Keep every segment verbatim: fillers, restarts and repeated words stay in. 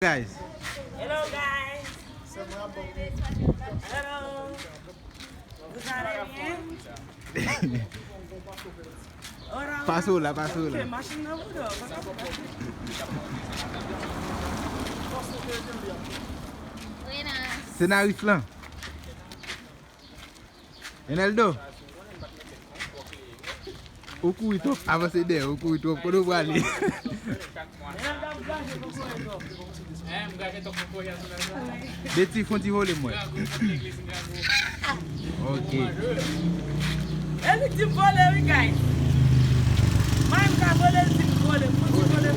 Guys. Hello, guys. Hello. Vous allez bien? Pase w la, pase w la. Ok, machin nan bouda. Senaris lan. Eneldo, ou kouri twòp, avanse dèyè, ou kouri twòp, kote w prale? Beti, fon ti vole mwen. Ok. E li di m vole, wi, guys. Mwen ka vole, li di m vole, fon ti vole.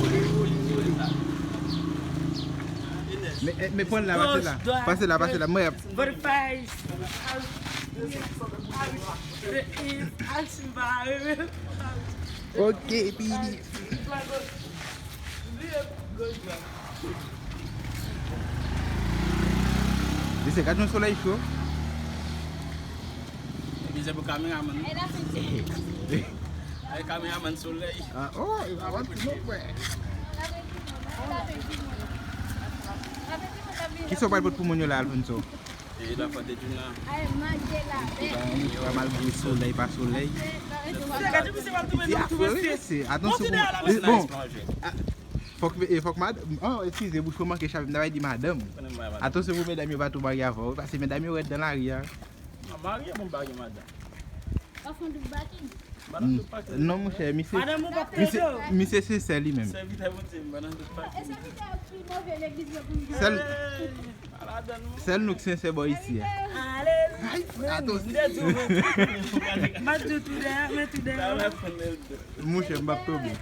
Men, men pran la, pase la. Pase la, pase la. Mwen, forty-five. Ok, P D. Mesye, gad yon solèy cho. Epi se pou kameraman. Ay, kameraman solèy. Ah, oh, I want to know, bro. Kisa w pral pot pou moun yo la, Alfonso? E la fòt de Juna. Ay, manje la. Pa malgre solèy, pa solèy. Piti a fre, wi, mesye. Atansyon pou, bon. Fòk, e, fòk mad-, oh, eskize, bouch mwen manke chape, m ta pral di madanm. Atansyon pou medam yo pa tou marye avè w, paske medam yo rèd nan lari a. Marye, bon, pa gen madanm. Non, monchè, misye, misye, misye sensè li menm. Sèvitè Bondye, madanm tout pati. Sèl, sèl nou k sensè bò isi a. Ay, atann. Monchè, m p ap tonbe.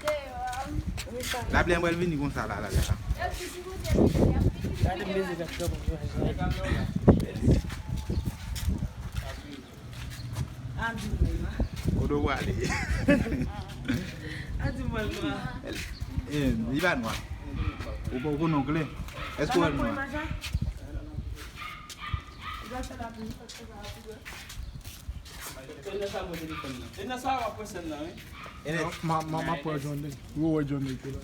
Lapli an pral vini konsa la, la, la. Gade m beze gad kòman. Kote w prale? Adi mwen nwa. Eh, li pa nwa. Ou pa, ou konnen w klè. Èske w wè l nwa? Enèsa, mwen telefòn nan. Enèsa, w ap pran sèn nan, wi. Enèsa. Ma, ma, ma pran Johnny. Ou wè Johnny ki la.